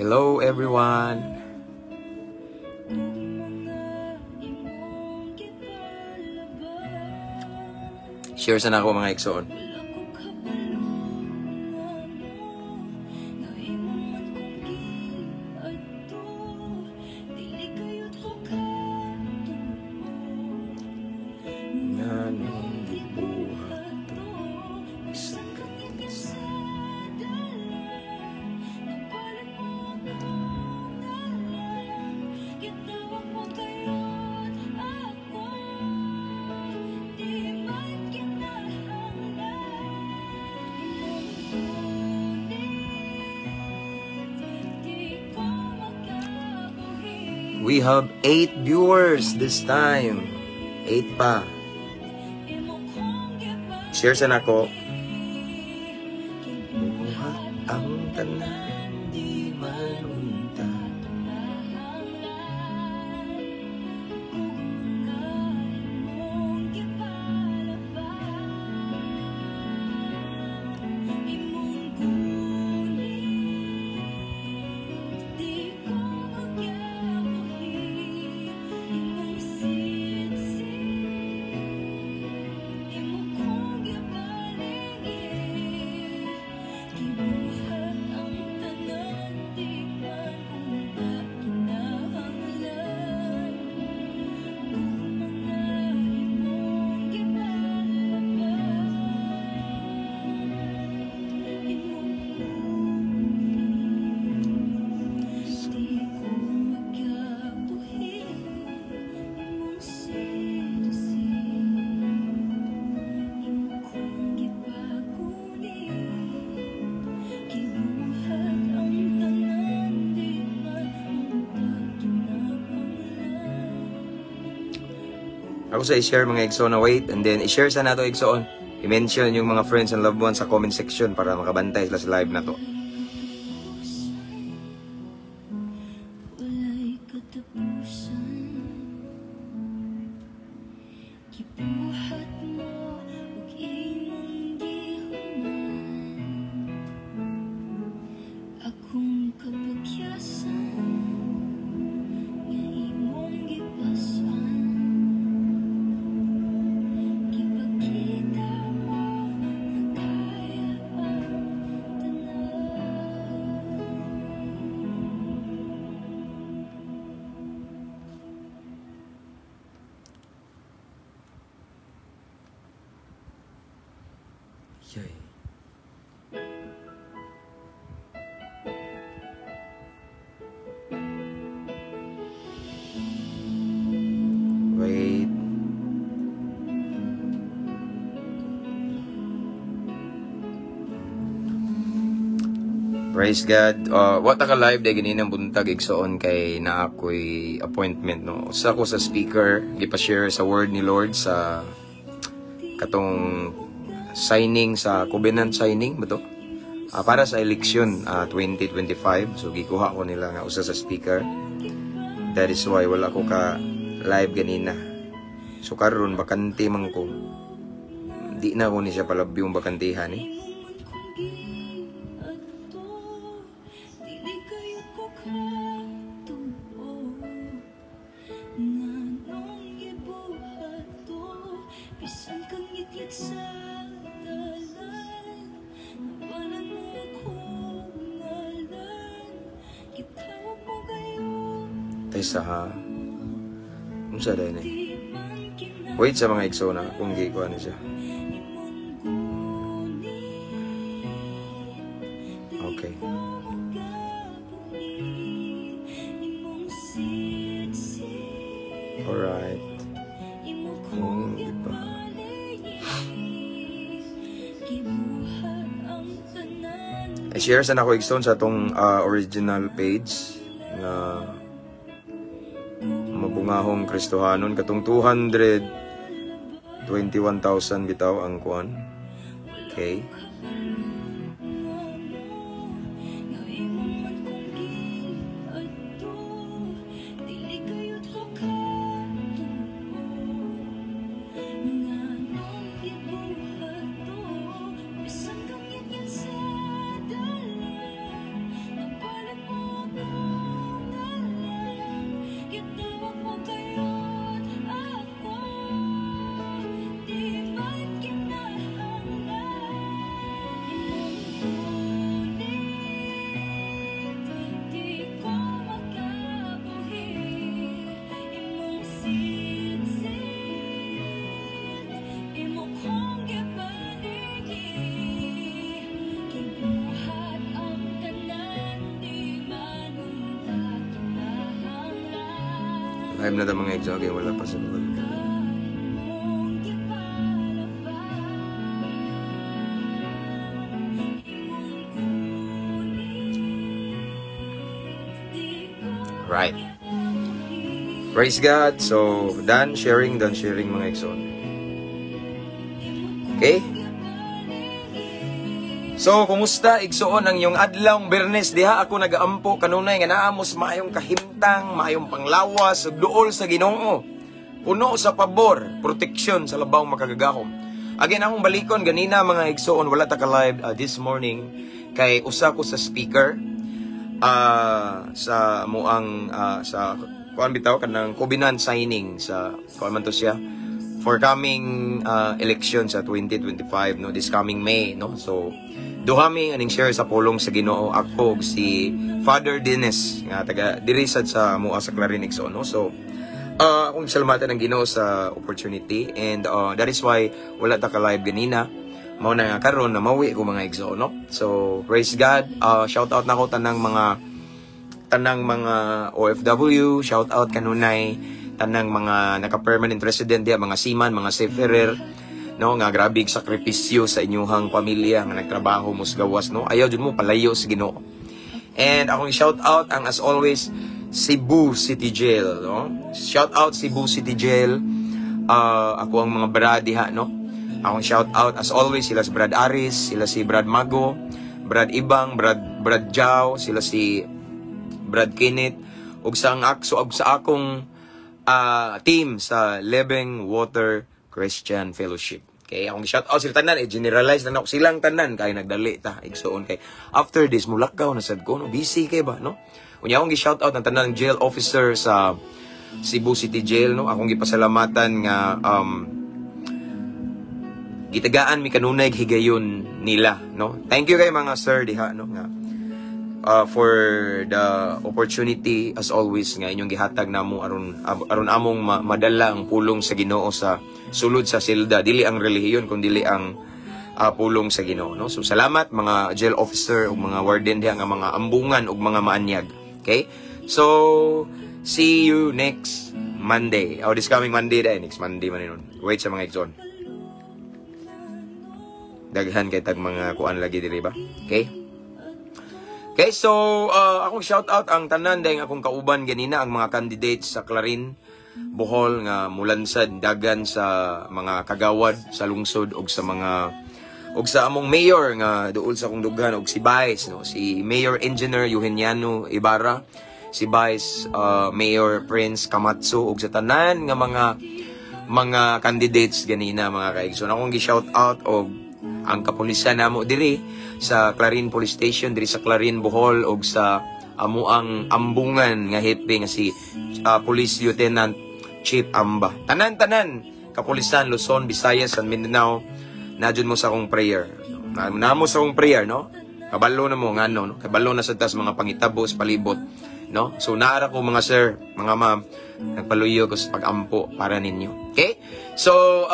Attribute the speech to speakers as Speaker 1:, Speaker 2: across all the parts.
Speaker 1: Hello, everyone. Share sa nako, mga igsoon. Nganong gibuhat to, bisan kang sa. We have 8 viewers this time. 8 pa. Share sa nako. Buhat ang tanan, di man unta. Ako sa i-share, mga igsoon, na wait, and then i-share sa nato, igsoon. I-mention yung mga friends and loved ones sa comment section para makabantay sila sa live na to.
Speaker 2: Wala'y katapusan. Gibuhat mo ug imong gihuman akong kapagyasan nga imong gipasan. Gipakita mo nga kaya ang tanan.
Speaker 1: Yay. Wait. Praise God. What ka live day ganinang buntag, igsoon, kay naa ako'y appointment, no. Usa ko sa speaker, gipa-share sa word ni Lord sa katong signing sa covenant signing ba to? Para sa election 2025. So gikuha ko nila nga usa sa speaker. That is why wala ko ka live ganina. So karon bakante man ko. Di na ko ni siya palabyong bakantihan eh.
Speaker 2: Imong man kong giadto, dili kayo ko katuo. Nganong gibuhat to, bisan kang ngitngit sa dalan, nabalan mo akong ngalan, gitawag mo gayud.
Speaker 1: Tay sa ha. Unsa dai ni?
Speaker 2: Di man
Speaker 1: Wait sa mga igsoon na kung gikuha ni siya.
Speaker 2: Imong gunit, di ko magabuhi. Imong sitsit, imo
Speaker 1: Kung
Speaker 2: kong
Speaker 1: iba.
Speaker 2: gipaligid. Gibuhat ang tanan.
Speaker 1: I-share sa nako, igsoon, sa atong original page nga Mabungahong Kristohanon, katong 221,000 bitaw ang kuan. Okay.
Speaker 2: Nga imong man kong giadto, dili kayod ko katuo. Nganong gibuhat to,
Speaker 1: Live na ta, mga igsoon. Okay, wala pa sa Bohol.
Speaker 2: Imong gipalapad, imong kunin, di ko
Speaker 1: Right. Praise God. So, done sharing, mga igsoon. Okay? So, kumusta, igsoon, ang iyong adlawng Bernes diha? Ako nagaampo kanunay nga naa mos maayong kahimtang, maayong panglawas ug duol sa Ginoo. Puno sa pabor, proteksyon sa Labawng Makagagahom. Again, akong balikon ganina, mga igsoon, wala ta ka live this morning kay usa ko sa speaker sa muang sa kuan bitaw, kanang covenant signing sa kuan man to siya for coming election sa 2025, no, this coming May, no. So duha mi aning share sa pulong sa Ginoo, ako ug si Father Dennis nga taga diri sad sa mua sa Clarin, igsoon, no. So akong salamatan ang Ginoo sa opportunity and that is why wala ta ka live ganina. Mao na nga karon na mawi ko, mga igsoon, no. So praise God. Shout out nako tanang mga OFW, shout out kanunay tanang mga naka-permanent resident diha, mga seaman, mga seafarer, no, nga grabe sakripisyo sa inyuhang pamilya nga nagtrabaho mo sa gawas, no. Ayaw jud mo palayo sa Ginoo. And akong shout out ang, as always, Cebu City Jail, no. Shout out Cebu City Jail. Ako ang mga brad diha, no. Akong shout out as always sila si Brad Aris, sila si Brad Mago, Brad Ibang, Brad Jao, sila si Brad Kenneth ug sa ang akso ug sa akong team sa Living Water Christian Fellowship. Okay, akong shout out sila tanan, i-generalize na nako silang tanan kay nagdali ta, igsoon, kay after this mulakaw na sad ko, no, busy kay ba, no. Unya akong gi-shout out ang tanan jail officer sa Cebu City Jail, no. Akong gipasalamatan nga gitagaan mi kanunay higayon nila, no. Thank you kay mga sir diha, no, nga for the opportunity as always nga inyong gihatag namo aron among madala ang pulong sa Ginoo sa sulod sa silda, dili ang relihiyon kun dili ang pulong sa Ginoo, no. So salamat, mga jail officer ug mga warden diha nga mga ambungan ug mga maanyag. Okay, so see you next Monday. Oh, this coming Monday dahil next Monday man yun. Wait sa mga igsoon, daghan kay tag mga kuan lagi diri ba. Okay, so akong shout out ang tanan dahil akong kauban ganina, ang mga candidates sa Clarin, Bohol nga mulansad dagan sa mga kagawad sa lungsod ug sa mga ug sa among mayor nga duol sa akong dughan ug si Vice, no, si Mayor Engineer Eugeniano Ibarra, si Vice Mayor Prince Kamatso ug sa tanan nga mga candidates ganina, mga kaigsoon. Akong gi-shout out og ang kapulisan namo diri sa Clarin Police Station, diri sa Clarin, Bohol ug sa amuang ambungan nga hepe nga si Police Lieutenant Chief Amba. Tanan-tanan kapulisan, Luzon, Visayas and Mindanao, naa jud mo sa akong prayer. Na mo sa akong prayer, no? Kabalo na mo ngano, no? Kabalo na sa tas mga pangitabo sa palibot, no? So naara ko, mga sir, mga ma'am, nagpaluyo ko sa pag-ampo para ninyo. Okay? So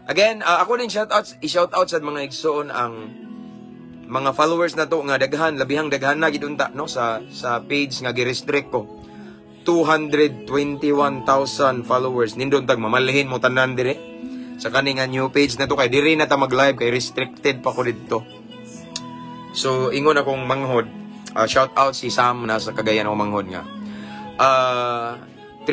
Speaker 1: again, ako din shout out, i-shout out sa mga igsoon ang mga followers na to nga daghan, labihang daghan na gid unta, no, sa page nga gi-restrict ko. 221,000 followers. Nindot tag mamalihin mo tanan dire sa kani nga new page na to kay diri na ta mag-live kay restricted pa ko didto. So ingon akong manghod, shout out si Sam nasa Cagayan, ako manghod nga. 3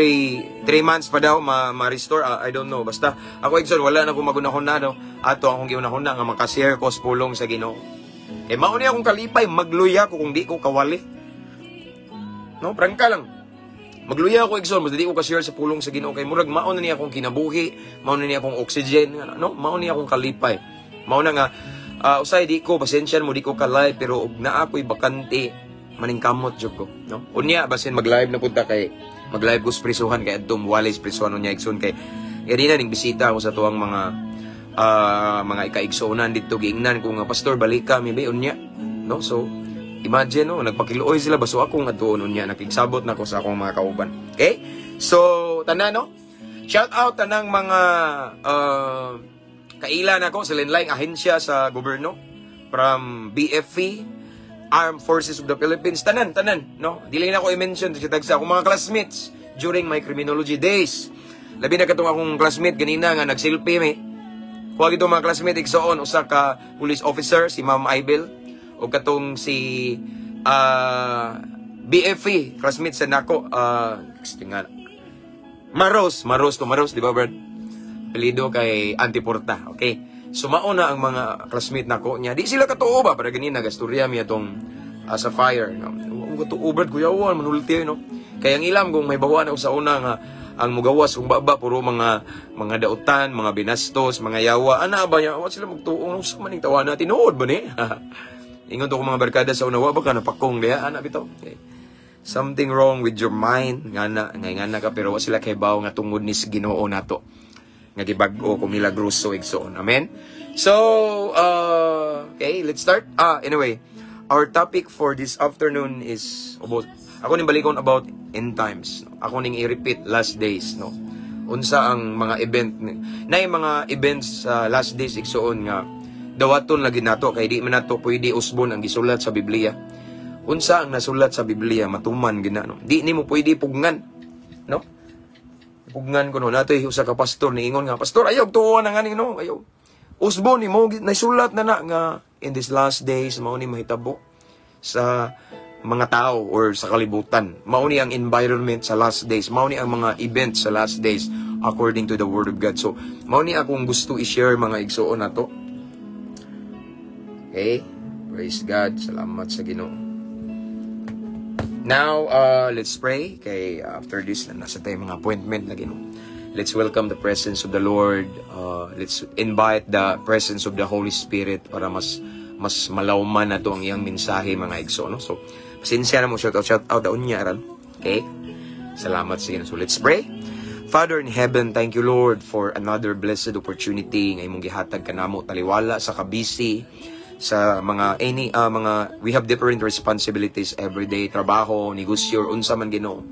Speaker 1: months pa daw ma-restore, I don't know. Basta ako, igsoon, wala na ko magunahon na, no. Ato akong giunahon na nga makashare ko sa pulong sa Ginoo. Kay mao ni akong kalipay, magluya ko kung di ko kawali. No, prangka lang. Magluya ako, igsoon, basta di ko ka-share sa pulong sa Ginoo kay murag mao na niya akong kinabuhi, mao na niya akong oxygen, no? Mao niya akong kalipay. Mao na nga usay di ko, pasensya mo, di ko ka-live, pero og naa ko'y bakante maningkamot jud ko, no? Unya basin mag-live na punta kay mag-live ko sa prisuhan kay adto wali sa prisuhan unya, igsoon, kay ganina ning bisita ako sa tuwang mga ikaigsuonan dito, giingnan ko nga, "Pastor, balik ka mi unya," no. So imagine, no, nagpakiluoy sila baso akong adtuon unya, nakigsabot na ko sa akong mga kauban. Okay, so tanan, no, shout out tanang mga kaila nako sa lain ahensya sa gobyerno from BFP, Armed Forces of the Philippines, tanan, tanan, no? Dili na ko i-mention sa tagsa akong mga classmates, during my criminology days. Labi na katong akong classmate ganina nga nagselfie mi. Kuha gito mga classmate, igsoon, usa ka police officer si Ma'am Ibel o katong si BFE classmate sa nako, nga Maros, Maros to Maros, di ba, Brad? Apelyido kay Antiporta, okay? So mao na ang mga classmate nako niya. Di sila katuo ba para ganina gastorya mi atong sa fire, no? Wa katuo, Brad, kuyawan manulti, no. Kaya ang ilam kung may bawa na sa una nga ang mugawas kung baba puro mga dautan, mga binastos, mga yawa. Ana ba niya? Wa sila magtuo sa maning tawana, tinuod ba ni? Ingon to ko mga barkada sa una, wa ba ka napakong diha ana bitaw. Okay. Something wrong with your mind ngana nga ngana ka, pero wa sila kay baw nga tungod ni sa Ginoo nato nga gibag-o ko milagroso, igsoon. Amen. So, okay, let's start. Ah, anyway, our topic for this afternoon is about, ako ning balikon, about end times. Ako ning i-repeat, last days, no. Unsa ang mga event na mga events sa last days, igsoon, nga dawaton lagi nato kay di man nato pwede usbon ang gisulat sa Biblia. Unsa ang nasulat sa Biblia, matuman gina, no. Di nimo pwede pugnan, no? Pugnan ko, no. Natoy usa ka pastor niingon nga, "Pastor, ayaw tuo na ngani, no. Ayaw. Usbon nimo, naisulat na na nga in this last days mao ni mahitabo sa mga tao or sa kalibutan. Mao ni ang environment sa last days. Mao ni ang mga events sa last days according to the Word of God." So, mao ni akong gusto i-share, mga igsuon nato. Okay? Praise God. Salamat sa Ginoo. Now, let's pray. Kay after this, nasa tayo mga appointment lagi, no? Let's welcome the presence of the Lord. Let's invite the presence of the Holy Spirit para mas malawman na to ang iyang mensahe, mga igso, no? So, pasensya na mo, shout out, shout out, unya ran. Okay? Salamat sa Ginoo. So, let's pray. Father in heaven, thank you, Lord, for another blessed opportunity nga imong gihatag kanamo taliwala sa kabisi sa mga any mga we have different responsibilities every day, trabaho, negosyo, or unsa man, Ginoo,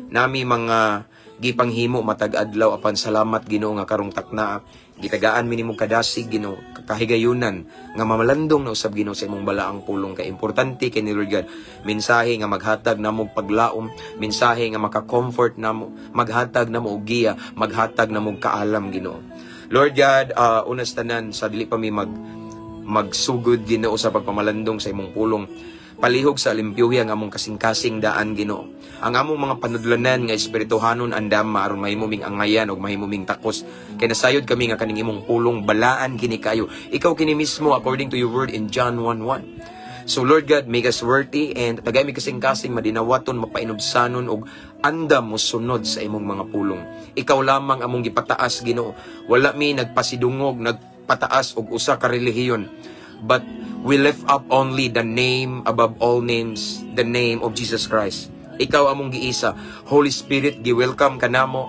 Speaker 1: nami mga gipanghimo matag adlaw. Apan salamat, Ginoo, nga karong takna gitagaan mi nimo kadasig, Ginoo, kahigayunan nga mamalandong na usab, Ginoo, sa imong balaang pulong, kay importante kay ni, Lord God, mensahe nga maghatag namo paglaom, mensahe nga maka-comfort namo, maghatag namo og giya, maghatag namo og kaalam, Ginoo. Lord God, unas tanan, sa dili pa mi magsugod, Ginoo, sa pagpamalandong sa imong pulong, palihog sa limpyuhi ang among kasing-kasing daan, Ginoo. Ang among mga panudlanan nga espirituhanon andam aron mahimo ming angayan ug mahimo ming takos. Kay nasayod kami nga kaning imong pulong balaan kini kayo. Ikaw kini mismo according to your word in John 1:1. So Lord God, make us worthy and tagay mi kasing-kasing madinawaton, mapainubsanon og andam mo sunod sa imong mga pulong. Ikaw lamang among gipataas, Ginoo. Wala mi nagpasidungog, nagpataas og usa ka relihiyon. But we lift up only the name above all names, the name of Jesus Christ. Ikaw among giisa. Holy Spirit, gi-welcome ka namo.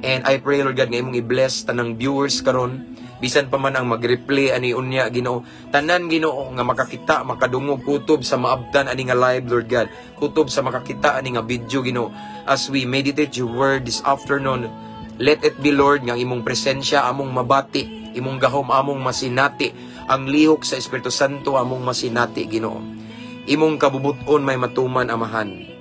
Speaker 1: And I pray, Lord God, nga imong i-bless tanang viewers karon, bisan pa man ang mag-replay ani unya, Ginoo. Tanan, Ginoo, nga makakita, makadungog, kutob sa maabtan ani nga live, Lord God. Kutob sa makakita ani nga video, Ginoo. As we meditate your word this afternoon, let it be, Lord, nga ang imong presensya among mabati, imong gahom among masinati, ang lihok sa Espiritu Santo among masinati, Ginoo. Imong kabubuton may matuman, Amahan.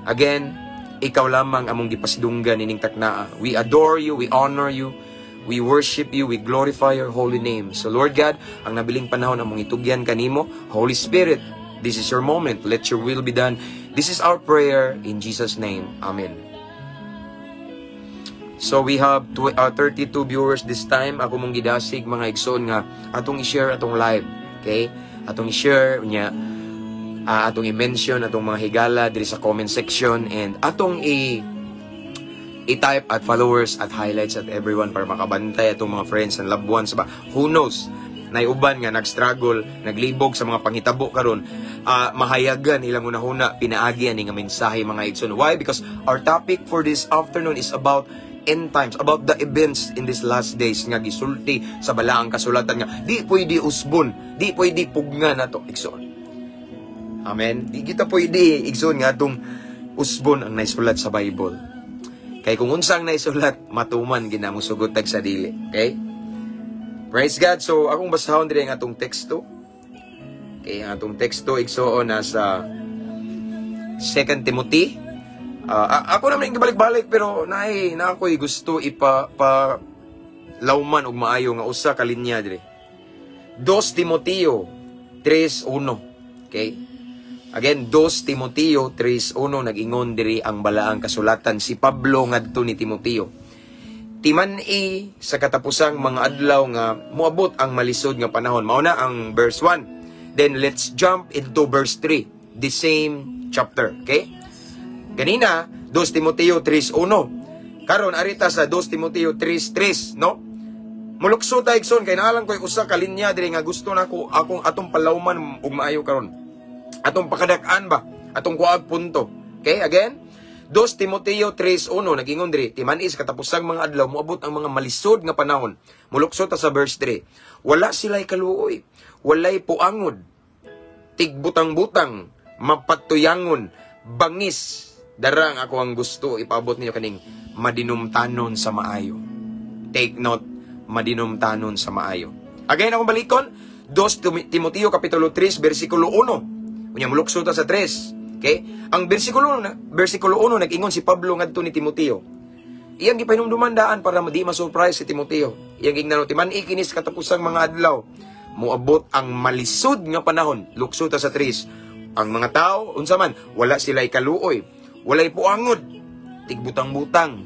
Speaker 1: Again, ikaw lamang among gipasidunggan ining taknaa. We adore you, we honor you, we worship you, we glorify your holy name. So Lord God, ang nabiling panahon among itugyan kanimo. Holy Spirit, this is your moment. Let your will be done. This is our prayer in Jesus' name. Amen. So we have 32 viewers this time. Ako mong gidasig, mga igsoon, nga atong i-share atong live. Okay? Atong i-share niya, atong i-mention atong mga higala diri sa comment section and atong i-type at followers, at highlights, at everyone para makabantay atong mga friends and loved ones ba. Who knows, nay uban nga nag-struggle, naglibog sa mga panghitabo karon, mahayagan ilang hunahuna pinaagi ani nga mensahe, mga igsoon. Why? Because our topic for this afternoon is about end times, about the events in these last days nga gisulti sa balaang kasulatan nga di pwede usbon, di pwede pugnan nato, igsoon. Amen. Di kita pwede, igsoon, nga atong usbon ang naisulat sa Bible. Kay kung unsang naisulat, matuman gina mo sugot tag sa dili. Okay? Praise God. So, akong basahon diri ang atong teksto. Okay, ang atong teksto, igsoon, nasa 2 Timothy Ako naman yung balik-balik, pero naay na ako'y gusto ipa pa lawman og maayo nga usa ka linya dire. 2 Timoteo 3:1. Okay? Again, 2 Timoteo 3:1, nag-ingon diri ang balaang kasulatan, si Pablo ngadto ni Timoteo. Timan-i sa katapusang mga adlaw nga moabot ang malisod nga panahon. Mao na ang verse 1. Then let's jump into verse 3, the same chapter, okay? Ganina, 2 Timoteo 3:1. Karon arita sa 2 Timoteo 3:3, no? Mulukso ta, igsoon, kay naa lang ko'y usa ka linya diri nga gusto nako akong atong palawman ug maayo karon. Atong pakadak-an ba? Atong kuag punto. Okay, again? 2 Timoteo 3:1, nag-ingon diri, timan-i sa katapusang mga adlaw moabot ang mga malisod nga panahon. Mulukso ta sa verse 3. Wala sila'y kaluoy, walay puangod, tigbutang-butang, mapatuyangon, bangis. Darang ako ang gusto ipaabot ninyo kaning madinumtanon sa maayo. Take note, madinumtanon sa maayo. Again, akong balikon, 2 Timoteo Kapitulo 3, versikulo 1. Unya mulukso ta sa 3. Okay? Ang versikulo 1, nag-ingon si Pablo ngadto ni Timoteo. Iyang gipahinumduman daan para di ma-surprise si Timoteo. Iyang gingnan, timan-i kini sa katapusang mga adlaw moabot ang malisod nga panahon. Lukso ta sa 3. Ang mga tao, unsa man, wala sila kaluoy, walay puangod, tigbutang-butang,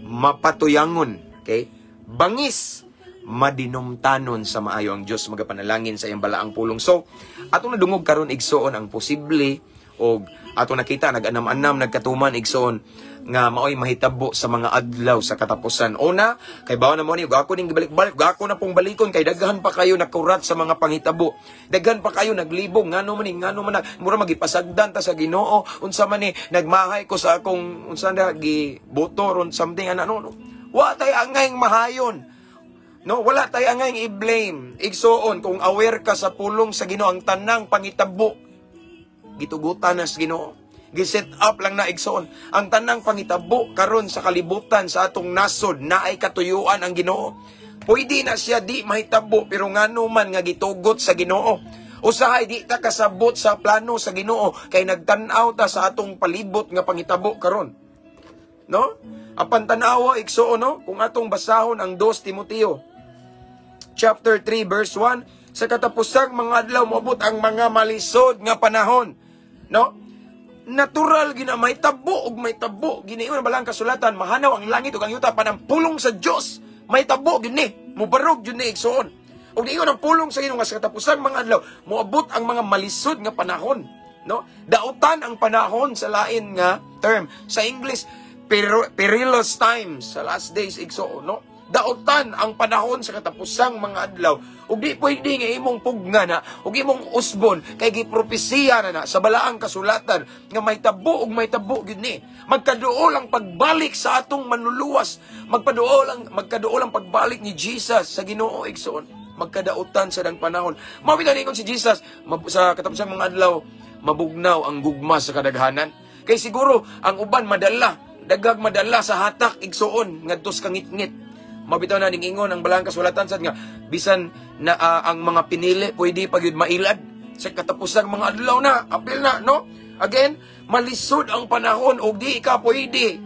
Speaker 1: mapatuyangon, okay? Bangis, madinumtanon sa maayo. Ang Dios magapanalangin sa iyang balaang pulong. So, atong nadungog karon, igsoon, ang posible og ato nakita nag-anam-anam nagkatuman, igsoon, nga maoy mahitabo sa mga adlaw sa katapusan. Una, kay bawa na mo ni ug ako ning gibalik-balik, ug ako na pong balikon kay daghan pa kayo nakurat sa mga panghitabo. Daghan pa kayo naglibog ngano man ni, ngano man na mura magipasagdan ta sa Ginoo, unsa man ni, nagmahay ko sa akong unsa na gi boto ron, something ana, no, no. Wa tay angay mahayon. No, wala tay angay i-blame. Igsoon, kung aware ka sa pulong sa Ginoo, ang tanang pangitabo gitugutan na sa Ginoo. Giset up lang na, igsoon. Ang tanang pangitabo karon sa kalibutan, sa atong nasod, naay katuyuan ang Ginoo. Pwede na siya di mahitabo, pero ngano man nga gitugot sa Ginoo. Usahay di ta kasabot sa plano sa Ginoo kay nagtan-aw ta sa atong palibot nga pangitabo karon. No? Apan tan-awa, igsoon, no, kung atong basahon ang 2 Timoteo chapter 3 verse 1, sa katapusang mga adlaw moabot ang mga malisod nga panahon. No? Natural gina may tabo ug may tabo. Giniyon balang kasulatan, mahanaw ang langit ug ang yuta, panang pulong sa Dios may tabo gini, mubarog jud ni, igsoon. Ug niingon ang pulong sa Ginoo nga sa katapusang mga adlaw moabot ang mga malisod nga panahon, no? Dautan ang panahon sa lain nga term sa English, perilous times, sa last days, igsoon, no? Dautan ang panahon sa katapusang mga adlaw ug di pwede nga imong pugna na ug imong usbon kay gipropesiya na na sa balaang kasulatan nga may tabo ug may tabo gyud ni. Magkaduol ang pagbalik sa atong manluluwas, magpaduol ang magkaduol ang pagbalik ni Jesus sa Ginoo, igsoon. Magkadautan sa dang panahon. Mao bitaw niingon si Jesus sa katapusang mga adlaw mabugnaw ang gugma sa kadaghanan kay siguro ang uban madala, dagag madala sa hatak, igsoon, ngadto sa kangitngit. Mabitaw na ning ingon ang balaang kasulatan sad nga bisan na ang mga pinili pwede pa gyud mailad sa katapusang mga adlaw na apil na, no? Again, malisod ang panahon og di ka pwede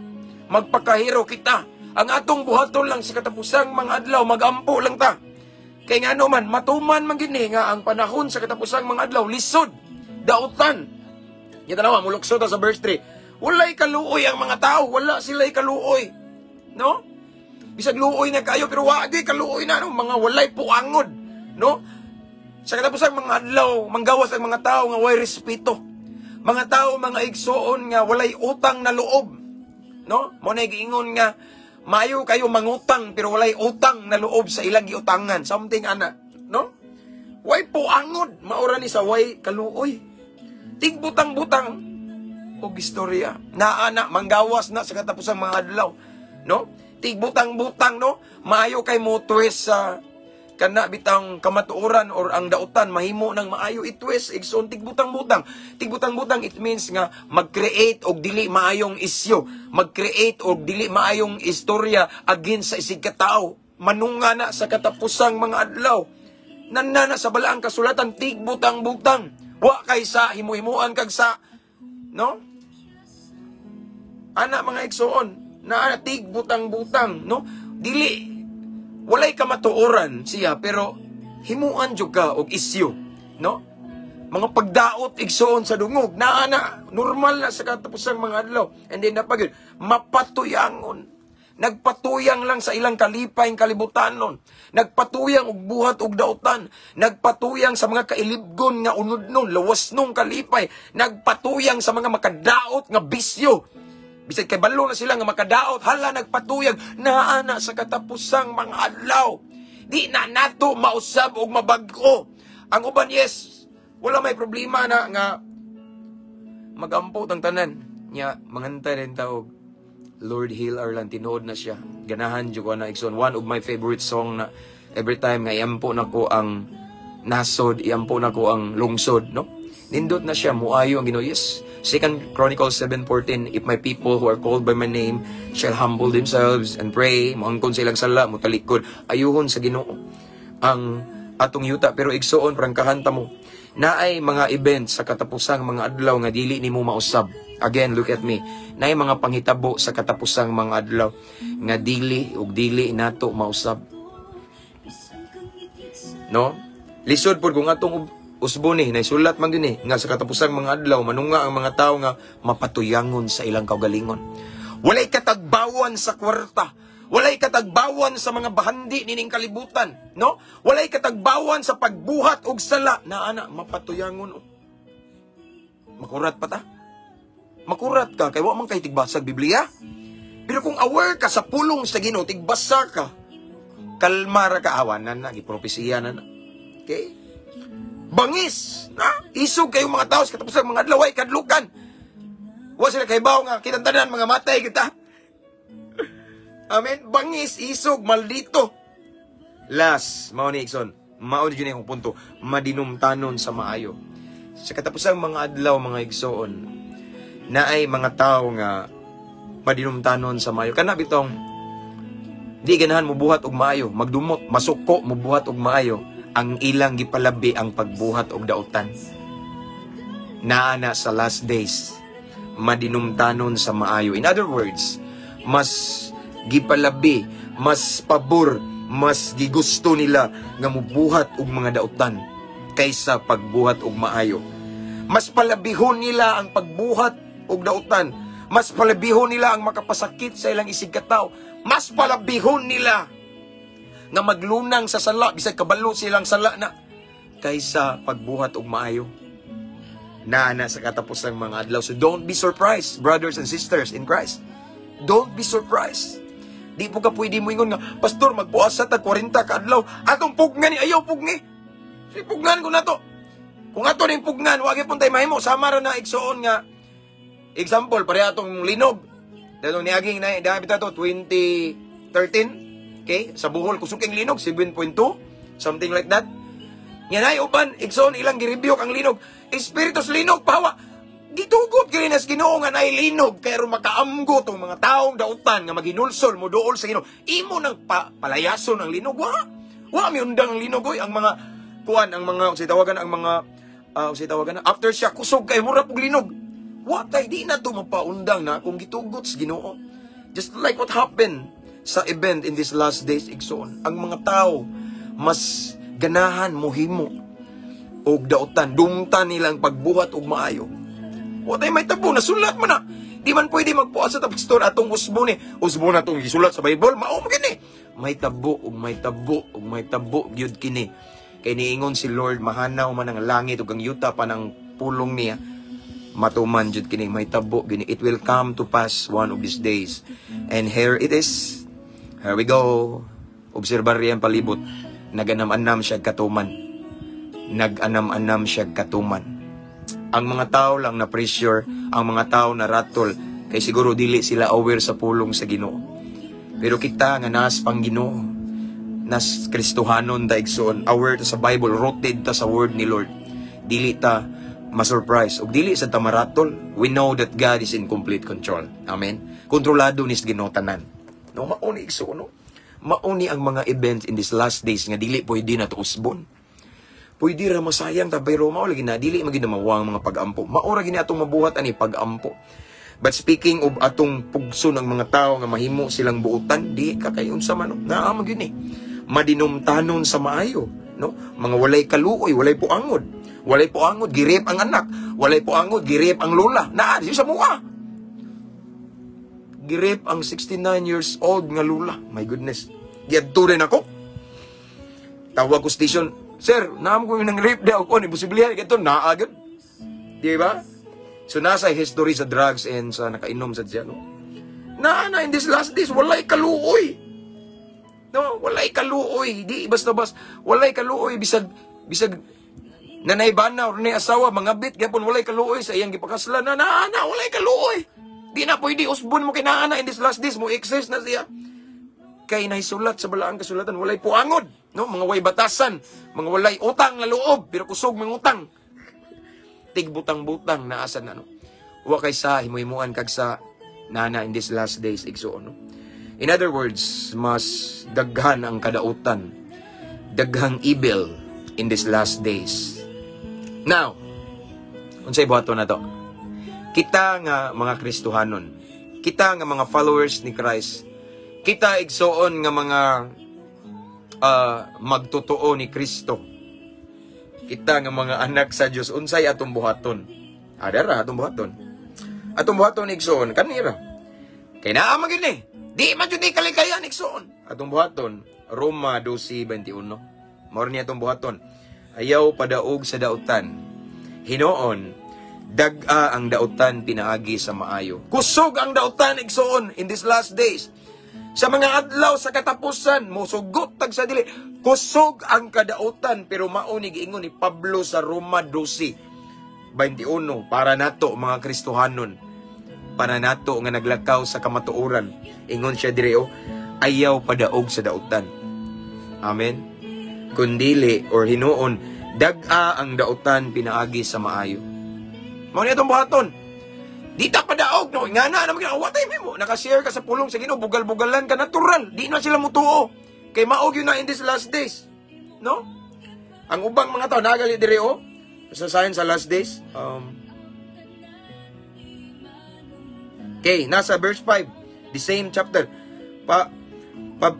Speaker 1: magpakahero kita. Ang atong buhaton lang sa katapusang mga adlaw, magampo lang ta. Kay ngano man, matuman man gini nga ang panahon sa katapusang mga adlaw lisod, dautan. Ya, tanawa, mulukso ta sa verse 3. Walay kaluoy ang mga tao, wala sila'y kaluoy. No? Bisag luoy na kayo pero wa gyud kaluoy na, no, mga walay puangod, no? Sa katapusang mga adlaw, manggawas ang mga tao nga way respeto. Mga tao, mga igsoon, nga walay utang na loob. No? Mo na giingon nga maayo kayo mangutang pero walay utang na loob sa ilang giutangan, something ana, no? Way puangod, maura ni sa way kaluoy. Tigbutang-butang og istorya. Naa na manggawas na sa katapusang mga adlaw, no? Tigbutang-butang, no? Maayo kay mo twist sa kana bitang kamatuoran or ang dautan, mahimo ng maayo i-twist, igsoon, tigbutang-butang. Tigbutang-butang, it means nga mag-create og dili maayong isyu, mag-create og dili maayong istorya against sa isig ka tawo. Manunga na sa katapusang mga adlaw. Nana na sa balaang kasulatan, tigbutang-butang. Wa kay sa himuhimuan kag sa, no? Ana, mga igsoon, na tig butang-butang, no? Dili walay kamatuoran siya, pero himuan jud ka og isyu, no? Mga pagdaot, igsoon, sa dungog, naa na, normal na sa katapusang mga adlaw. And then napagod, mapatuyangon. Nagpatuyang lang sa ilang kalipay kalibutanon. Nagpatuyang og buhat og dautan. Nagpatuyang sa mga kailibgon nga unod nun, lawas nung kalipay. Nagpatuyang sa mga makadaot nga bisyo. Bisag kay balo na sila nga makadaot, hala, nagpatuyang naa na sa katapusang mga adlaw. Di na nato mausab og mabag-o. Ang uban, yes, wala may problema na nga magampo tang tanan. Nya manganta rin ta og "Lord Heal Our Land", tinuod na siya. Ganahan jud ko na, igsoon. One of my favorite song na every time nga iampo nako ang nasod, iampo nako ang lungsod, no? Nindot na siya, muayo ang Ginoo. Yes. Second Chronicles 7:14, "If my people who are called by my name shall humble themselves and pray, moangkon silang sala, mutalikod, ayuhon sa Ginoo ang atong yuta." Pero igsoon, prangkahan ta mo. Naay mga events sa katapusang mga adlaw nga dili nimo mausab. Again, look at me. Naay mga panghitabo sa katapusang mga adlaw nga dili ug dili nato mausab. No? Lisod pod kung atong usbon ni, naisulat man gyud ni nga sa katapusang mga adlaw manunga ang mga tawo nga mapatuyangon sa ilang kaugalingon. Walay katagbawan sa kwarta. Walay katagbawan sa mga bahandi nining kalibutan, no? Walay katagbawan sa pagbuhat og sala na ana mapatuyangon. Oh. Makurat pa ta? Makurat ka kay wa man kay tigbasag Biblia. Pero kung aware ka sa pulong sa Ginoo, tigbasa ka, kalma ra ka, awanan na, gipropesiya na na. Okay? Bangis, na? Isog kayo mga tao sa katapusan mga adlaw ay kadlukan. Wa sila kay nga kitang tanan mga matay kita. Amen. Bangis, isog, maldito. Last, mao ni, igsoon. Mao ni akong punto. Madinumtanon sa maayo. Sa katapusang mga adlaw, mga igsoon, naay mga tao nga madinumtanon sa maayo. Kana bitong di ganahan mo buhat og maayo, magdumot, masuko mo buhat og maayo, ang ilang gipalabi ang pagbuhat og dautan. Naa na sa last days, madinumtanon sa maayo. In other words, mas gipalabi, mas pabor, mas gigusto nila nga mubuhat og mga dautan kaysa pagbuhat og maayo. Mas palabihon nila ang pagbuhat og dautan. Mas palabihon nila ang makapasakit sa ilang isig katawo. Mas palabihon nila nga maglunang sa sala bisag kabalo silang sala na kaysa pagbuhat og maayo. Naa na sa katapusang mga adlaw. So don't be surprised, brothers and sisters in Christ. Don't be surprised. Di po ka pwede mo ingon nga, "Pastor, magpuasa ta 40 ka adlaw. Atong pugnan ni, ayaw pugni. Si pugnan ko na to." Kung ato ning pugnan, wag pun tay mahimo. Sama ra na, igsoon, nga example, pareha atong linog. Dahil niaging na, dahil to 2013, okay, sa Bohol, kusog king linog, 7.2, something like that. Nga nay uban, igsoon, ilang gi-rebuke ang linog. "Espiritu sa linog, pahawa." Gitugot kini nas Ginoo nga nay linog kay aron makaamgo tong mga taong dautan nga maginulsol mo duol sa Ginoo. Imo nang palayason ang linog, wa. Wa mi undang ang linog oy, ang mga kuan, ang mga unsay tawagan, ang mga unsay tawagan na aftershock, kusog kay mura pug linog. Wa tay di na to mapaundang na kung gitugot sa Ginoo. Just like what happened sa event in these last days, igsoon. Ang mga tao mas ganahan mohimo og dautan, dumtan nilang pagbuhat og maayo. Wa tay may tabo, nasulat mo na. Di man pwede magpuasa ta, "Pastor, atong usbo ni. Usbo na tong gisulat sa Bible, mao man kini." May tabo ug may tabo ug may tabo gyud kini. Kay niingon si Lord, mahanaw man ang langit ug ang yuta pa ng pulong niya. Matuman jud kini, may tabo gini. It will come to pass one of these days. And here it is. Here we go. Obserbar riyan palibot. Naganam-anam siya katuman. Nag-anam-anam siya katuman. Ang mga tao lang na pressure, ang mga tao na rattle, kay siguro dili sila aware sa pulong sa Ginoo. Pero kita nga nas pang Ginoo, nas Kristohanon ta, igsoon, aware ta sa Bible, rooted ta sa word ni Lord. Dili ta ma-surprise ug dili sa ta maratol. We know that God is in complete control. Amen. Kontrolado ni sa Ginoo tanan. No, mao ni, igsoon, no? Mao ni ang mga events in these last days nga dili pwede na to usbon. Pwede ra masayang ta, pero mao lagi na dili man gid na mawang mga pag-ampo. Mao ra gini atong mabuhat ani pag-ampo. But speaking of atong pugso ng mga tao nga mahimo silang buutan, di ka kay unsa man, no? Naa man gyud ni. Madinumtanon sa maayo, no? Mga walay kaluoy, walay puangod. Walay puangod, gi-rape ang anak. Walay puangod, gi-rape ang lola. Naa di sa mua. Gi-rape ang 69 years old nga lola. My goodness. Giadto rin ako. Tawag ko station, "Sir, naam ko yung nang rape daw ko, imposible ito, naa gyud." Di ba? So nasa history sa drugs and sa nakainom sa siya, no? Na na in this last days, walay kaluoy. No, walay kaluoy. Di basta bas, walay kaluoy bisag bisag nanay bana or nay asawa mangabit gyapon, walay kaluoy sa iyang gipakaslan na na na walay kaluoy. Di na pwede usbon mo kay naa na in this last days mo exist na siya. Kay nahisulat sa balaang kasulatan, walay puangod, no? Mga way batasan, mga walay utang na loob, pero kusog mga utang. Tigbutang-butang naasa na, no? Wa kay sa himuhimuan kag sa nana in this last days, igsuon, no? In other words, mas daghan ang kadautan, daghang evil in this last days. Now, unsay buhaton na to? Kita nga mga Kristohanon, kita nga mga followers ni Christ, kita, igsuon, nga mga magtotoo ni Kristo. Kita nga mga anak sa Dios, unsay atong buhaton? Adara atong buhaton. Atong buhaton, igsuon, kanira. Kay naa man gyud ni. Di man jud ni kalikayan, igsuon. Atong buhaton, Roma 12:21. Mao ni atong buhaton. Ayaw padaog sa dautan. Hinuon, dag-a ang dautan pinaagi sa maayo. Kusog ang dautan, igsuon, in these last days. Sa mga adlaw sa katapusan, mosugot tag sa dili. Kusog ang kadautan, pero mao ni giingon ni Pablo sa Roma 12:21 para nato mga Kristohanon. Para nato nga naglakaw sa kamatuoran. Ingon siya dire, oh, ayaw padaog sa dautan. Amen. Kundili or hinuon, dag-a ang dautan pinaagi sa maayo. Mao ni atong buhaton. Di ta padaog, no? Nga na, naman what time mo? Nakashare ka sa pulong sa Ginoo, bugal-bugalan ka, natural. Di na sila mutuo. Kay mao gyud na in these last days. No? Ang ubang mga tao, nagali dire, oh, sa sign sa last days. Okay, nasa verse 5, the same chapter. Pa,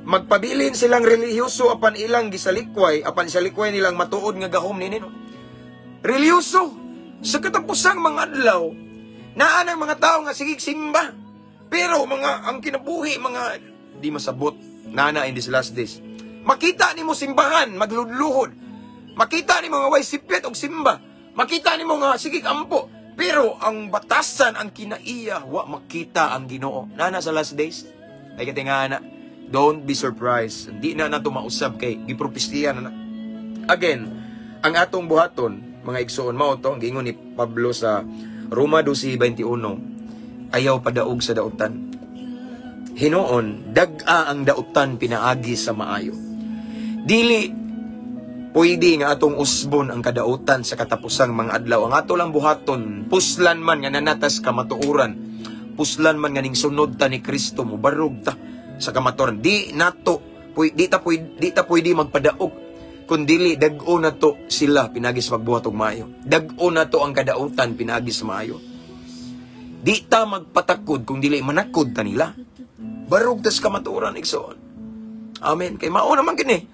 Speaker 1: magpabilin silang relihiyoso apan ilang gisalikway, apan isalikway nilang matuod nga gahom nini, no? Relihiyoso sa katapusang mga adlaw, naa ng mga tao nga sige simba. Pero mga ang kinabuhi mga di masabot nana in these last days. Makita nimo simbahan magludluhod. Makita nimo nga way sipyet og simba. Makita nimo nga sige ampo. Pero ang batasan, ang kinaiya, wa makita ang Ginoo. Nana sa last days. Ay katinga na. Don't be surprised. Di na nato mausab kay gipropesiya na na. Again, ang atong buhaton, mga igsuon, mao to ang giingon ni Pablo sa Roma 12:21, ayaw padaog sa dautan. Hinuon, dag-a ang dautan pinaagi sa maayo. Dili pwede nga atong usbon ang kadautan sa katapusang mga adlaw. Ang ato lang buhaton, puslan man nga nanatas kamatuoran, puslan man nga ning sunod ta ni Kristo, mobarog ta sa kamatuoran. Di nato, di ta pwede magpadaog. Kundili dag-o na to sila pinagi sa pagbuhat og maayo. Dag-o na to ang kadautan pinagi sa maayo. Di ta magpatakod kung dili manakod ta nila. Barog tas kamatuoran, igsoon. Amen. Kay mao naman kini.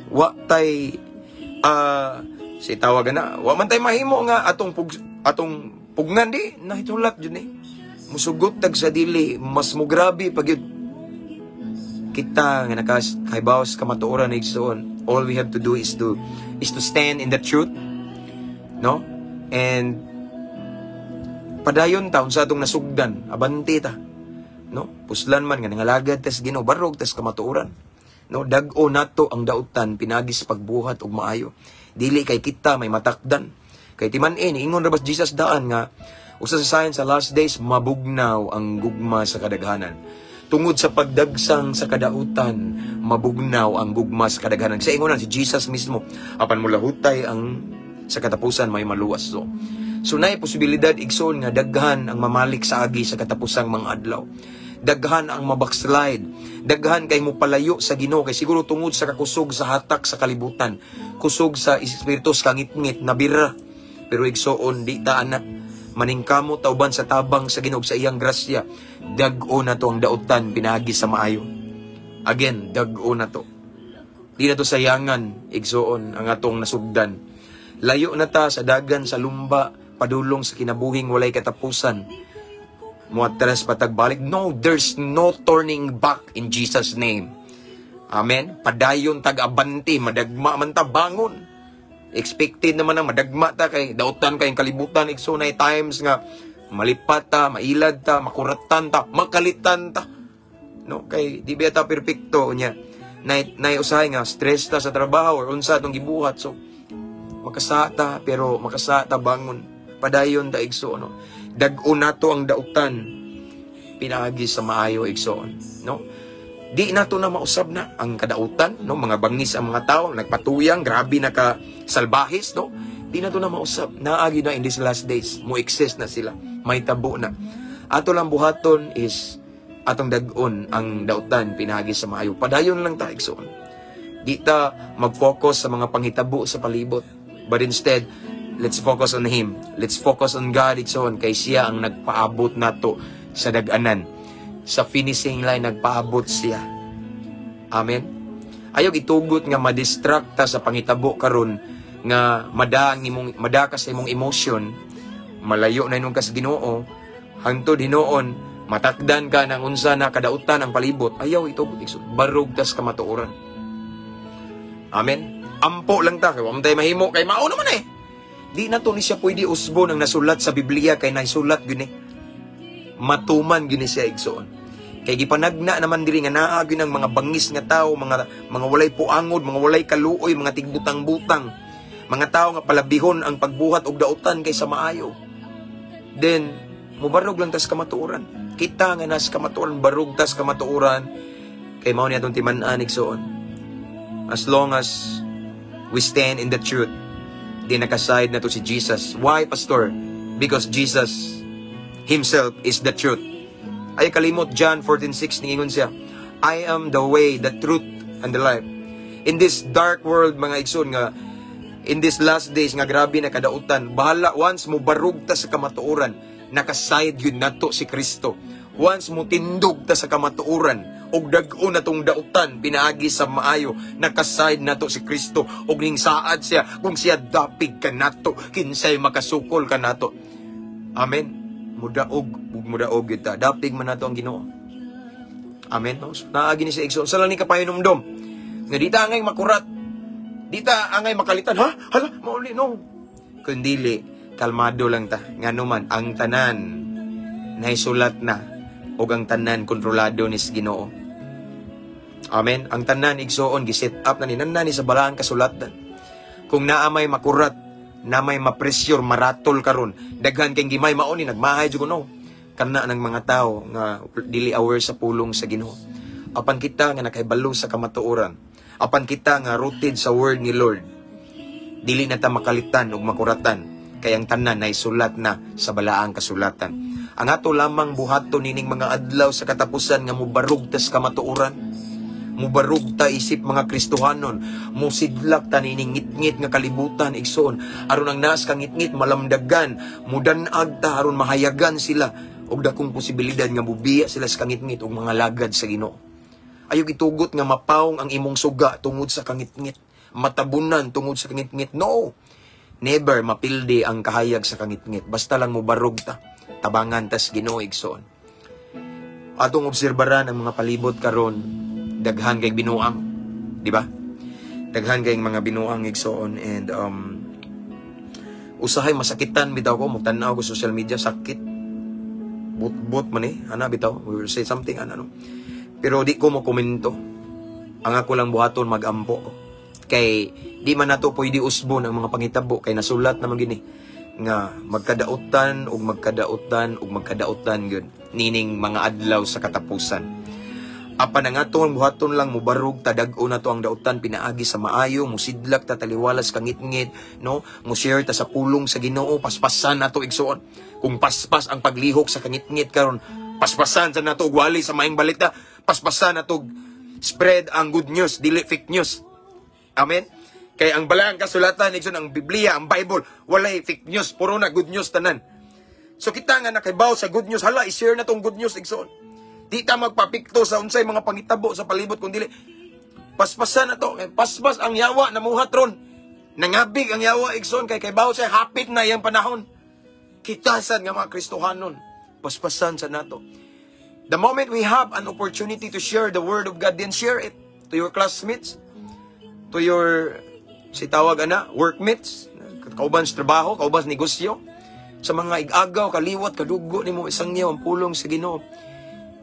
Speaker 1: Wa tay si tawagan na, wa man tay mahimo nga atong pugnan di nahitulat jud ni. Musugot tag sa dili, mas mugrabe pag yun. Kita nga nakas kaybaw sa kamatuoran, igsoon. All we have to do is to stand in the truth. No? And padayon ta unsa atong nasugdan, abante ta. No? Puslan man nga nangalagad tas Ginoo, barog tas kamatuoran. No, dag-o nato ang dautan pinagi sa pagbuhat og maayo. Dili kay kita may matakdan. Kay timan-in, ingon ra ba Jesus daan nga usa sa sign sa last days, mabugnaw ang gugma sa kadaghanan. Tungod sa pagdagsang sa kadautan, mabugnaw ang gugma sa kadaghanan. Sa ingonan si Jesus mismo, apan mulahutay ang sa katapusan may maluwas. So naay posibilidad, igsoon, nga daghan ang mamalik sa agi sa katapusang mga adlaw. Daghan ang mabackslide. Daghan kay mo palayo sa Ginoo kay siguro tungod sa kakusog sa hatak sa kalibutan. Kusog sa espiritu sa kangitngit nabira. Pero igsoon, di ta ana. Maningkamot ta uban sa tabang sa Ginoo, sa iyang grasya. Dag-o nato ang dautan pinaagi sa maayo. Again, dag-o nato. Di na to sayangan, igsoon, ang atong nasugdan. Layo na ta sa dagan sa lumba, padulong sa kinabuhing walay katapusan. Muatras patagbalik. No, there's no turning back in Jesus' name. Amen. Padayon tag-abante, madagma man ta, bangon. Expected naman ang madagma ta kay dautan kay kalibutan, igsoon, nay times nga malipat ta, mailad ta, makuratan ta, makalitan ta. No, kay di ba ta perpekto niya. Nay nay usahay nga stress ta sa trabaho or unsa atong gibuhat, so makasata, pero makasata, bangon. Padayon ta, igsoon, no. Dag-o nato ang dautan pinaagi sa maayo, igsoon, no. Di nato na mausab na ang kadautan, no, mga bangis ang mga tao, nagpatuyang, grabe na ka salbahis, no. Di nato na mausab. Naagi na in these last days, mo exist na sila, may tabo na. Ato lang buhaton is atong dag-on ang dautan pinaagi sa maayo. Padayon lang ta, igsoon. Di ta mag-focus sa mga panghitabo sa palibot. But instead, let's focus on Him. Let's focus on God, igsoon, kay siya ang nagpaabot nato sa dag-anan. Sa finishing line, nagpaabot siya. Amen? Ayaw itugot nga madistract ta sa panghitabo karon nga mada ang imong mada ka sa imong emotion, malayo na inong kas Ginoo, hangtod hinuon matakdan ka ng unsa na kadautan ang palibot. Ayaw itugot, igsoon. Barog tas kamatuoran. Amen. Ampo lang ta kay wa man tay mahimo kay mao naman eh. Di na to ni siya pwede usbon ang nasulat sa Biblia kay naisulat gyud ni. Matuman gyud ni siya, igsoon. Kay gipanagna naman diri nga naa gyud ang mga bangis nga tao, mga walay puangod, mga walay kaluoy, mga tigbutang-butang. Mga tao nga palabihon ang pagbuhat og dautan kaysa maayo. Then mubarog lang tas kamatuoran. Kita nga nas kamatuoran, barog tas kamatuoran kay mao ni atong timan-an, igsoon. As long as we stand in the truth, di nakaside na to si Jesus. Why, Pastor? Because Jesus himself is the truth. Ay kalimot John 14:6, ningingon siya, "I am the way, the truth, and the life." In this dark world, mga igsoon, nga in this last days nga grabe na kadautan, bahala once mo barug ta sa kamatuoran, nakaside yun nato si Kristo. Once mo tindog ta sa kamatuoran, og dag-o na tong dautan pinaagi sa maayo, nakaside nato si Kristo og ning saad siya, kung siya dapig kanato, kinsay makasukol kanato? Amen. Mudaog ug mudaog gyud ta. Dapig man nato ang Ginoo. Amen. No? So, naagi ni sa igsoon. Sa lang ni kapahinumdom nga di ta angay makurat. Di ta angay makalitan. Ha? Hala, mauli no. Kundili, kalmado lang ta. Ngano man, ang tanan naisulat na ug ang tanan kontrolado ni sa Ginoo. Amen. Ang tanan, igsoon, giset up na ni nanan ni sa balaang kasulatan. Kung naa may makurat, na may mapresyur, maratol karon, daghan kay gimay mao ni nagmahay jud no. Kana ng mga tao nga dili aware sa pulong sa Ginoo. Apan kita nga nakahibalo sa kamatuoran, apan kita nga rooted sa word ni Lord, dili na ta makalitan ug makuratan kay ang tanan ay sulat na sa balaang kasulatan. Ang ato lamang buhaton nining mga adlaw sa katapusan nga mubarog tas kamatuoran. Mubarog ta isip mga Kristohanon, musidlak ta nining ngitngit nga kalibutan, igsoon. Aron ang naas ka ngitngit malamdagan, mudanag ta aron mahayagan sila og dakong posibilidad nga mubiya sila sa kangitngit og mga lagad sa Ginoo. Ayaw itugot nga mapawong ang imong suga tungod sa kangitngit, matabunan tungod sa kangitngit. No. Never mapildi ang kahayag sa kangitngit. Basta lang mubarog ta. Tabangan tas Ginoo, igsoon. Atong obserbaran ang mga palibot karon, daghan kay binuang, di ba? Daghan kay mga binuang, igsoon, and usahay masakitan bitaw ko magtan-aw ko social media, sakit. But-but man eh, ana bitaw, we will say something ana no. Pero di ko mo komento. Ang ako lang buhaton, magampo ko. Kay di man nato pwede usbon ang mga panghitabo kay nasulat naman gini nga magkadautan ug magkadautan ug magkadautan gyud nining mga adlaw sa katapusan. Apan ang atong buhaton lang, mubarog ta, dag-o na to ang dautan pinaagi sa maayo, musidlak ta taliwalas kangitngit, no? Mo-share ta sa pulong sa Ginoo, paspasan nato, igsoon. Kung paspas ang paglihok sa kangitngit karon, paspasan sa nato og wali sa maayong balita, paspasan nato og spread ang good news, dili fake news. Amen. Kay ang balaang kasulatan, igsoon, ang Biblia, ang Bible, walay fake news, puro na good news tanan. So kita nga nakaibaw sa good news, hala, i-share na tong good news, igsoon. Di ta magpapikto sa unsay mga pangitabo sa palibot kung dili. Paspasan na to. Eh, paspas ang yawa namuhat ron. Nangabig ang yawa, igsoon, kay kaybaw siya hapit na iyang panahon. Kita sad nga mga Kristohanon, paspasan sa nato. The moment we have an opportunity to share the word of God, then share it to your classmates, to your si tawag ana, workmates, kauban sa trabaho, kauban sa negosyo, sa mga igagaw, kaliwat, kadugo nimo, isangyaw ang pulong sa Ginoo.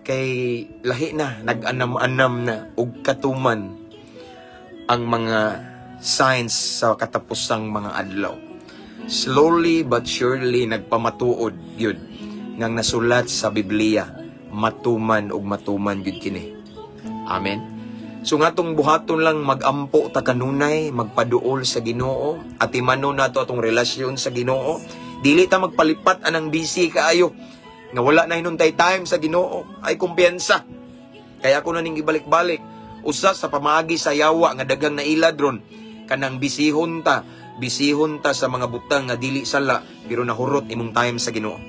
Speaker 1: Kay lahi na, nag-anam-anam na, ug katuman ang mga signs sa katapusang mga adlaw. Slowly but surely, nagpamatuod yun ngang nasulat sa Biblia, matuman ug matuman gyud kini. Amen. So nga tong buhaton lang, magampo ta kanunay, magpaduol sa Ginoo, atimano nato atong relasyon sa Ginoo. Dili ta magpalipat anang busy kaayo nga wala na hinuntay time sa Ginoo. Ay kumpiyansa. Kaya ako na ning ibalik-balik. Usa sa pamaagi sa yawa nga daghang nailad ron kanang bisihon ta sa mga butang nga dili sala pero nahurot imong time sa Ginoo.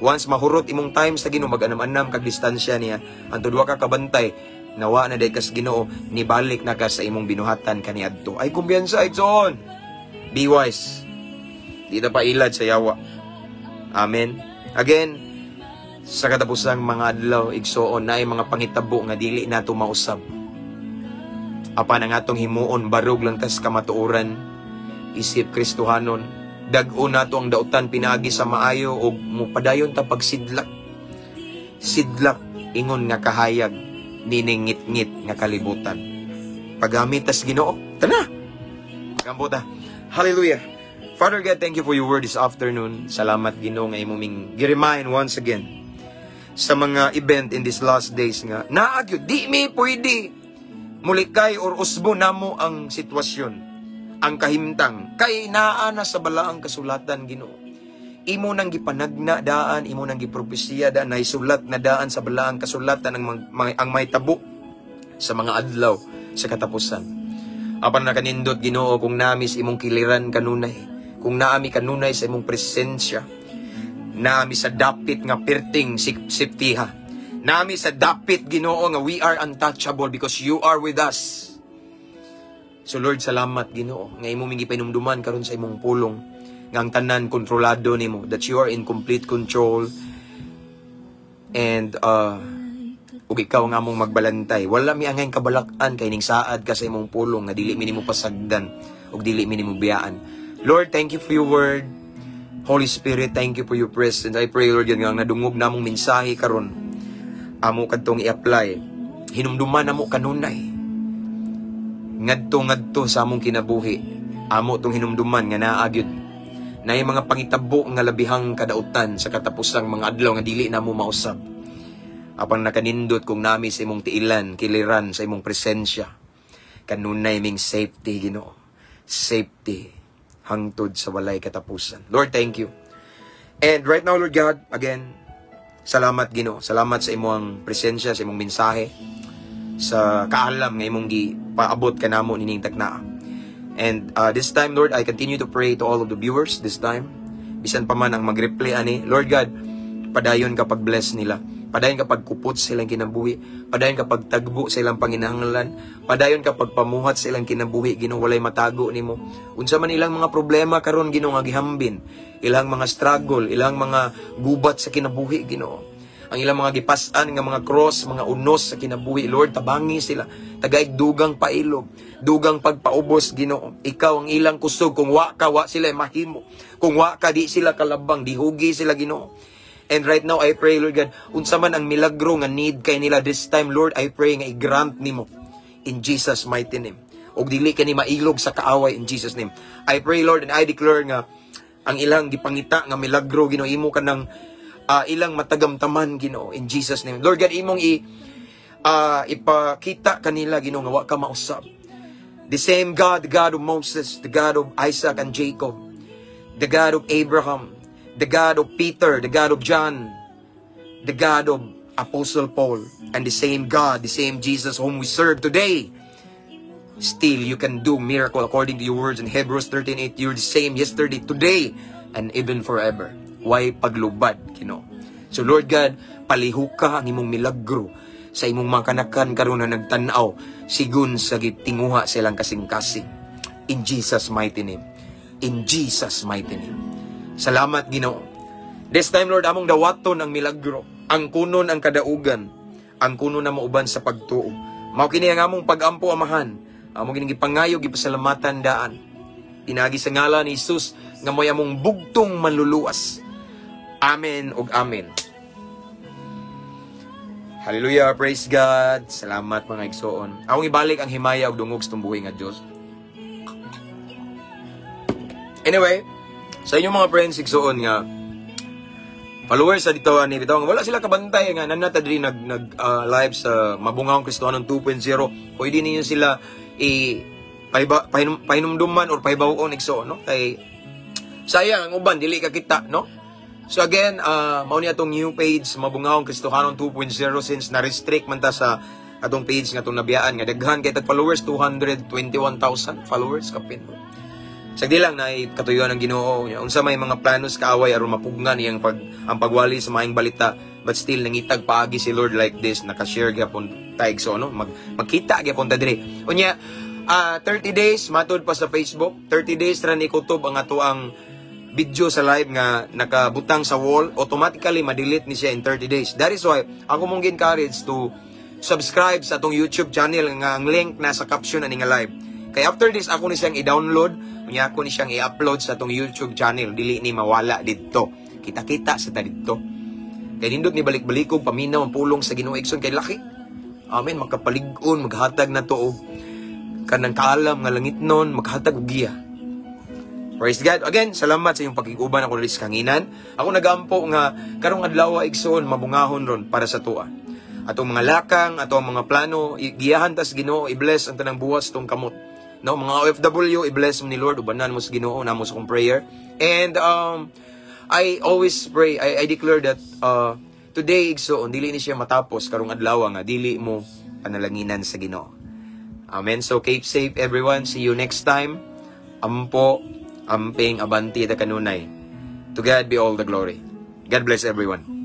Speaker 1: Once mahurot imong time sa Ginoo, mag-anam-anam kag distansya niya. Hantod wa ka kabantay, nawa na day kas Ginoo, nibalik na ka sa imong binuhatan kaniadto. Ay kumpiyansa, igsoon. Be wise. Di na pailad sa yawa. Amen. Again, sa katapusang mga adlaw, igsoon, naay mga pangitabo nga dili nato mausab. Apan ang atong himuon, barog lang tas kamatuoran, isip Kristohanon. Dag-on nato ang dautan pinaagi sa maayo og mupadayon ta pagsidlak. Sidlak ingon nga kahayag niningit-ngit nga kalibutan. Paggamit tas Ginoo, tana. Gambo ta. Hallelujah. Father God, thank you for your word this afternoon. Salamat, Ginoo, nga imo ming gi-remind once again sa mga event in these last days nga naa gyud, di mi pwede mulikay or usbo namo ang sitwasyon, ang kahimtang kay naa na sa balaang kasulatan, Ginoo. Imo nang gipanagna daan, imo nang gipropesiya daan, naisulat na daan sa balaang kasulatan ang mahitabo sa mga adlaw sa katapusan. Apan nakanindot, Ginoo, kung naa mi sa imong kiliran kanunay, kung naa mi kanunay sa imong presensya, naa mi sa dapit nga perting safety ha. Naa mi sa dapit, Ginoo, nga we are untouchable because you are with us. So Lord, salamat, Ginoo, nga imo ming gipahinumduman karon sa imong pulong nga ang tanan kontrolado nimo, that you are in complete control and ug ikaw nga among magbalantay. Wala mi angay kabalak-an kay ning saad ka sa imong pulong nga dili mi nimo pasagdan ug dili mi nimo biyaan. Lord, thank you for your word. Holy Spirit, thank you for your presence. I pray, Lord, nga ang nadungog namong mensahe karon amo kadtong i-apply. Hinumduman namo kanunay. Ngadto ngadto sa among kinabuhi, amo tong hinumduman nga naa gyud na mga pangitabo nga labihang kadautan sa katapusang mga adlaw nga dili namo mausab. Apan nakanindot kung naa mi sa imong tiilan, kiliran, sa imong presensya. Kanunay ming safety, Ginoo. Safety hangtod sa walay katapusan. Lord, thank you. And right now, Lord God, again, salamat, Ginoo. Salamat sa imong presensya, sa imong mensahe, sa kaalam nga imong gipaabot kanamo nining taknaa. And this time, Lord, I continue to pray to all of the viewers this time. Bisan pa man ang mag-replay ani, Lord God, padayon ka pag-bless nila. Padayon ka pagkupot sa ilang kinabuhi. Padayon ka pagtagbo sa ilang panginahanglan. Padayon ka pagpamuhat sa ilang kinabuhi. Ginoo, walay matago nimo. Unsa man ilang mga problema karon, Ginoo, nga gihambin. Ilang mga struggle, ilang mga gubat sa kinabuhi, Ginoo. Ang ilang mga gipas-an nga mga cross, mga unos sa kinabuhi, Lord, tabangi sila. Tagaig dugang pailob, dugang pagpaubos, Ginoo. Ikaw ang ilang kusog. Kung wa ka, wa sila mahimo. Kung wa ka, di sila kalabang, dihugi sila, Ginoo. And right now, I pray, Lord God, unsa man ang milagro nga need kay nila this time, Lord, I pray nga i-grant nimo in Jesus' mighty name. Og dili kani mailog sa kaaway in Jesus' name. I pray, Lord, and I declare nga ang ilang gipangita nga milagro, Ginoo, imo kanang ilang matagamtaman, Ginoo, in Jesus' name. Lord God, imong i ipakita kanila, Ginoo, nga wa ka mausab. The same God, the God of Moses, the God of Isaac and Jacob, the God of Abraham, the God of Peter, the God of John, the God of Apostle Paul, and the same God, the same Jesus whom we serve today. Still, you can do miracle according to your words in Hebrews 13:8. You're the same yesterday, today, and even forever. Way paglubad, Ginoo. So Lord God, palihuka ang imong milagro sa imong mga kanakan karon na nagtan-aw sigun sa gitinguha sa ilang kasing-kasing. In Jesus' mighty name. In Jesus' mighty name. Salamat, Ginoo. This time, Lord, among dawaton ang milagro, ang kunon ang kadaugan, ang kunon na mauban sa pagtuo. Mao kini ang among pag-ampo, Amahan. Amo kining gipangayo, gipasalamatan daan. Pinaagi sa ngalan ni Jesus nga mo'y among bugtong manluluwas. Amen ug amen. Hallelujah, praise God. Salamat, mga igsoon. Akong ibalik ang himaya ug dungog sa tumbuhi nga Dios. Anyway, sa inyong mga friends, igsoon, nga followers sa dito ani bitaw nga wala sila kabantay nga nanata diri nag nag live sa Mabungahong Kristohanon 2.0, pwede ninyo sila i pahiba, pahinumduman or pahibaw-on, igsoon, no, kay sayang ang uban dili ka kita, no? So again, mao ni atong new page, Mabungahong Kristohanon 2.0, since na-restrict man ta sa atong page nga atong nabiyaan nga daghan kay tag followers, 221,000 followers kapin. Sagdi lang na katuyuan ng Ginoo niya. Unsa may mga planos kaaway aron mapugnan iyang ang pagwali sa maayong balita, but still nangitag paagi si Lord like this, naka-share gyapon ta, so no, magkita gyapon ta diri. Unya, 30 days matud pa sa Facebook, 30 days ra ni kutob ang ato ang video sa live nga nakabutang sa wall, automatically ma-delete ni siya in 30 days. That is why ako mong encourage to subscribe sa atong YouTube channel nga ang link nasa caption ani nga live. Kay after this, ako ni siyang i-download, unya ako ni siyang i-upload sa atong YouTube channel, dili ni mawala didto. Kita-kita sa ta didto. Kay nindot ni balik-balikog paminaw ang pulong sa Ginoo, igsoon, kay laki. Amen, makapalig-on, maghatag na to og kanang kaalam nga langitnon, maghatag og giya. Praise God. Again, salamat sa iyong pakig-uban ako diri sa kanginan. Ako nagampo nga karong adlaw, igsoon, mabungahon ron para sa tua. Atong mga lakang, atong mga plano, giyahan tas Ginoo, i-bless ang tanang buwas tong kamot. No, mga OFW, i-bless mo ni Lord, ubanan mo sa Ginoo, namo sa akong prayer. And I always pray, I declare that today, igsoon, dili ni siya matapos karong adlaw nga dili mo panalanginan sa Ginoo. Amen. So keep safe, everyone. See you next time. Ampo, amping, abanti ta kanunay. To God be all the glory. God bless everyone.